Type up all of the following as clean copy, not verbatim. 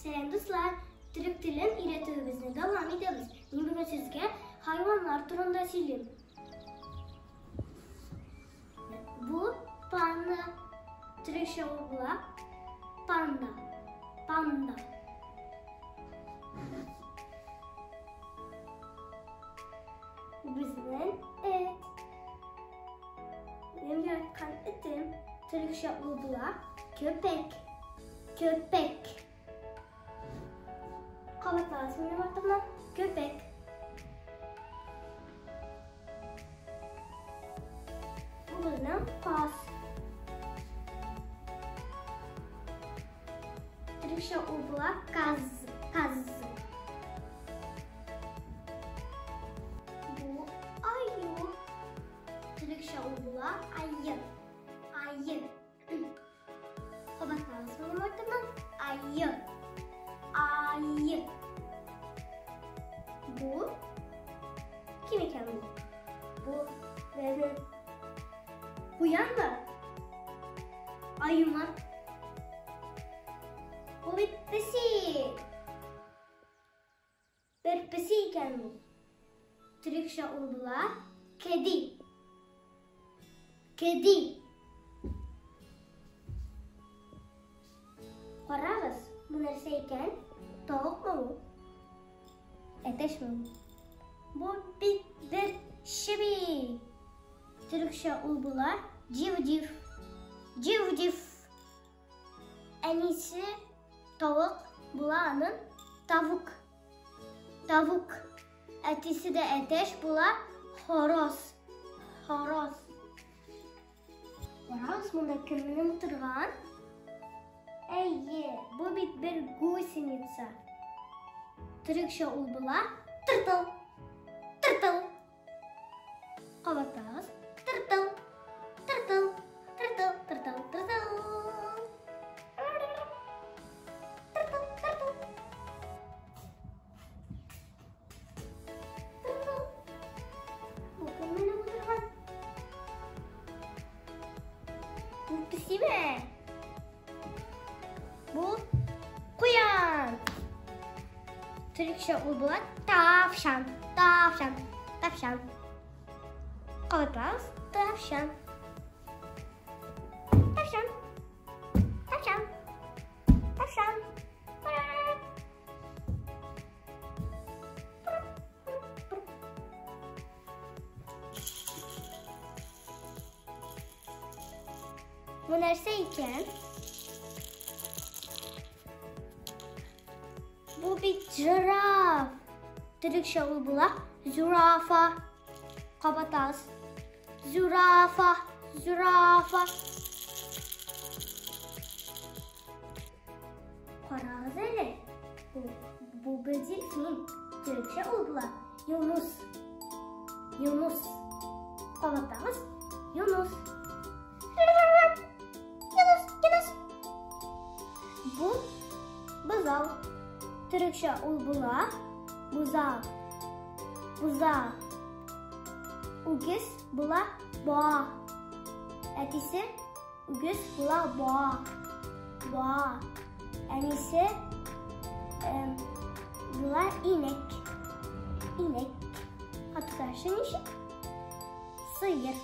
Сәлам, дуслар! Төрек телен өйрәтүебезне дәвам итәбез. Мин бүген сезгә хайваннар турында сөйлим. Бу панда. Төрекчә ул була панда. Панда. Бу безнең эт. Минем яраткан этем. Төрекчә ул була köpek. Köpek. Кабатлагыз минем артымнан. Köpek. Бу безнең каз. Төрекчә ул була каз. Каз. Бу аю. Төрекчә ул була айы. Айы. Кабатлагыз минем артымнан. Айы. Айы. Бу кем икән бу? Бу безнең куянмы? Аюмы? Бу бит песи. Бер песи икән бу. Төрекчә ул була кеди. Кеди. Карагыз, бу нәрсә икән? Тавыкмы бу? Әтәчме бу? Бу бит бер чеби. Төрекчә ул була див-див. Див-див. Әнисе тавык була аның тавук. Тавук. Әтисе дә әтәч була хороз. Хороз. Карагыз, монда кем менеп утырган? Әйе, бу бит бер гусеница. Төрекчә ул була тыртыл. Тыртыл. Кабатлагыз. Тыртыл. Тыртыл. Тыртыл, тыртыл, тыртыл. Тыртыл, тыртыл. Тыртыл. Бу кем менеп утырган? Бу песиме? Бу куян. Төрекчә ул була тавшан. Тавшан. Тавшан. Кабатлагыз. Тавшан. Тавшан. Тавшан. Тавшан. Бу нәрсә икән? Бу бит жираф. Төрекчә ул була зюрафа. Кабатагыз. Зюрафа, зюрафа. Карагыз әле. Бу бер дельфин. Төрекчә ул була Юнус. Юнус. Кабатлагыз. Юнус. Юнус, Юнус. Бу бозау. Төрекчә ул була бузау. Бузау. Үгез була ба. Әтисе үгез була ба. Ба. Әнисе була инек. Инек. Аткашы ничек? Сыер.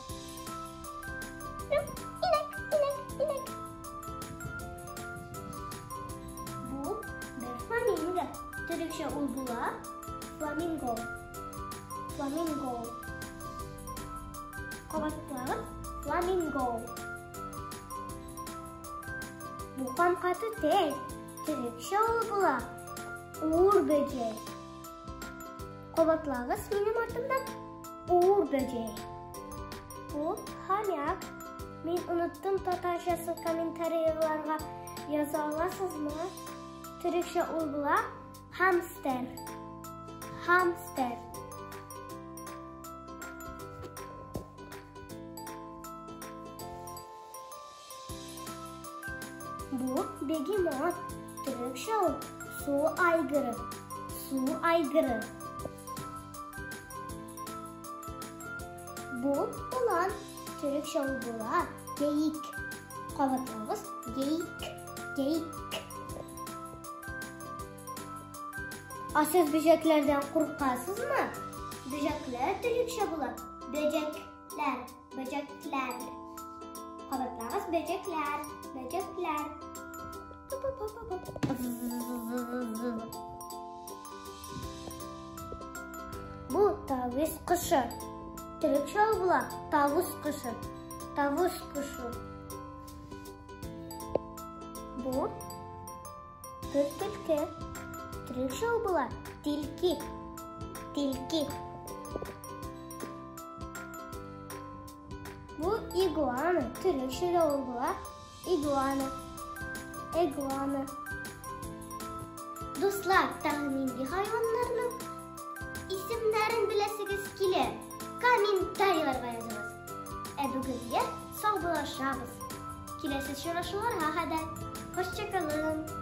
Инек, инек, инек. Бу бер фламинго. Төрекчә ул була фламинго. Фламинго. Кабатлагыз. Фламинго. Бу камка түтәй. Төрекчә ул була ур бөҗәй. Кабатлагыз минем артымнан. Ур бөҗәй. Бу хомяк. Мин оныттым татарчасын, комментарийларга яза аласызмы? Төрекчә ул була хамстер. Хамстер. Бу бегемот. Төрекчә ул су айгыры. Су айгыры. Бу улан. Төрекчә ул була гейик. Кабатлагыз. Гейик. Гейик. Ә сез бөҗәкләрдән куркасызмы? Бөҗәкләр төрекчә була. Бөҗәкләр, бөҗәкләр. Кабатлагыз, бөҗәкләр, бөҗәкләр. Бу тавис кошы. Төрекчә була тавус кошы. Тавус кошы. Бу бер төлке. Төрекчә була тилки. Тилки. Бу игуана. Төрекчә була игуана. Игуана. Дуслар, тагын нинди хайваннарның исемнәрен беләсегез килә? Комментарийларга языгыз. Ә бүгенгә саубуллашабыз. Киләсе очрашуларга кадәр. Hoşçakalın.